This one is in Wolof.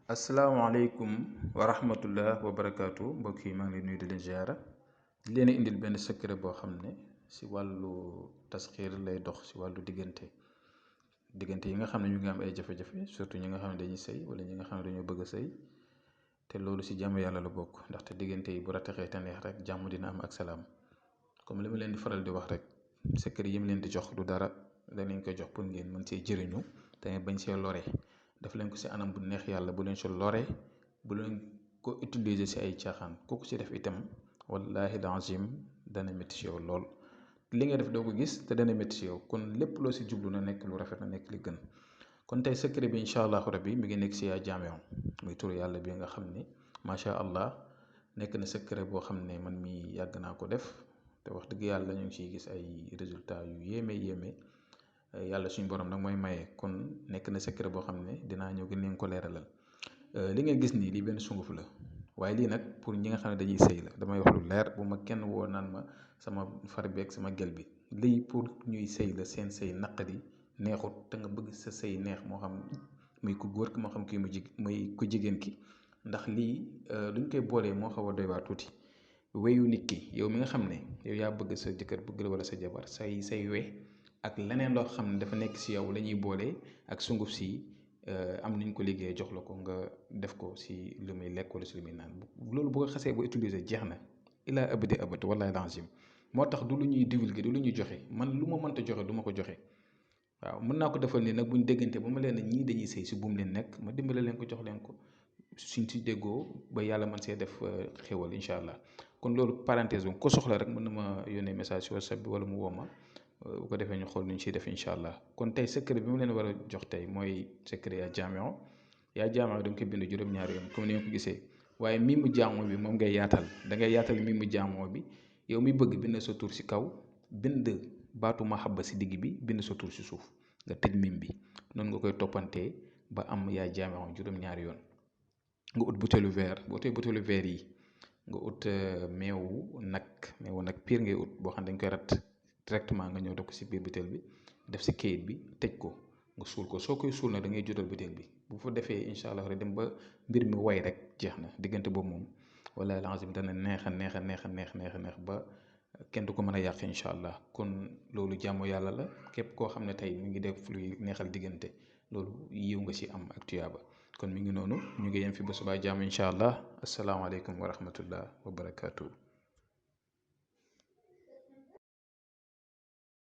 asalaamaaleykum wa rahmatullah wa barakaatu mbokk yi maa ngi leen nuyu di leen ziara di leen indil benn secret boo xam ne si wàllu tasxiir lay dox si wàllu diggante yi nga xam ne ñu ngi am ay jafe-jafe surtout ñi nga xam ne dañuy sëy wala ñi nga xam ne dañoo bëgg a sëy te loolu si jàmm yàlla la bokk ndaxte diggante yi bu rataxee te neex rek jàmm dina am ak salaam comme li ma leen di faral di wax rek secret yi mu leen di jox du dara danañ ko jox pour ngeen mën see jëriñu te ngeen bañ see lore. daf leen ko si anam bu neex yàlla bu leen si lore bu leen ko utiliser si ay caaxaan kooku si def itam wallahi lazim dana métti si yow lool li nga def doo ko gis te dana métti si yow kon lépp loo si jublu na nekk lu rafet na nekk li gën kon tey secret bi incha allahu rabbi mi ngi nekk si yaa jaamion muy turu yàlla bi nga xam ne macha allah nekk na secret boo xam ne man mi yàgg naa ko def te wax dëgg yàlla ñu ngi siy gis ay résultats yu yéeme yàlla suñu borom nag mooy maye kon nekk na secret boo xam ne dinaa ñëw gën leen ko leeralal li nga gis nii lii benn sunguf la waaye lii nag pour ñi nga xam ne dañuy sëy la damay wax lu leer bu ma kenn woo naan ma sama far bi ak sama gel bi lii pour ñuy sëy la seen sëy naqadi neexut te nga bëgg sa sëy neex moo xam muy ku góor ki moo xam kii muy ku jigéen ki ndax lii luñ koy boolee moo xaw a doy waar tuuti weyu nit ki yow mi nga xam ne yow yaa bëgg sa jëkkër bëgg la wala sa jabar say we ak leneen loo xam ne dafa nekk si yow la ñuy boole ak sunguf si am nañ ko liggéey jox la ko nga def ko si lu muy lekk wala si lu muy naan loolu boo ko xasee ba utiliser jeex na ilaa abadi abad wallahi lazim moo tax du lu ñuy divulguer du lu ñuy joxe man lu ma mënta joxe du ma ko joxe waaw mën naa ko defal ni nag buñ déggante ba ma leen ñii dañuy sëy si buum leen nekk ma dimbale leen ko jox leen ko suñ si déggoo ba yàlla man see def xéwal incha allah kon loolu parenthèse bu ko soxla rek mën na ma yónnee message si WhatsApp bi wala mu woo ma bu ko defee ñu xool nu ñu ciy def incha allah kon tey secret bi mu leen war a jox tey mooy secret yaa jaameo da nga koy bind juróom-ñaari yoon comme ni nga ko gisee waaye mii mu jaamoo bi moom ngay yaatal da ngay yaatal mii mu jaamoo bi yow mi bëgg bind sa tur si kaw bind baatu mahabba si digg bi bind sa tur si suuf nga tëj mim bi noonu nga koy toppantee ba am yaa jaameo juróom-ñaari yoon nga ut butéelu verre boo tee butéelu verre yi nga ut meewu nag pire ngay ut boo xam ne dañ koy rat directement nga ñëw def ko si biir butéel bi def si kayit bi tëj ko nga suul ko soo koy suul nag da ngay juutal butéel bi bu fa defee incha allah rek dem ba mbir mi way rek jeex na diggante boobu moom wala lazim dana neex ba kenn du ko mën a yàq incha allah kon loolu jàmm yàlla la képp koo xam ne tey mi ngi def luy neexal diggante loolu yiw nga si am ak tuyaaba kon mi ngi noonu ñu ngi yem fi ba subaa jàmm incha allah asalaamaaleykum wa rahmatullah wa barakaatu.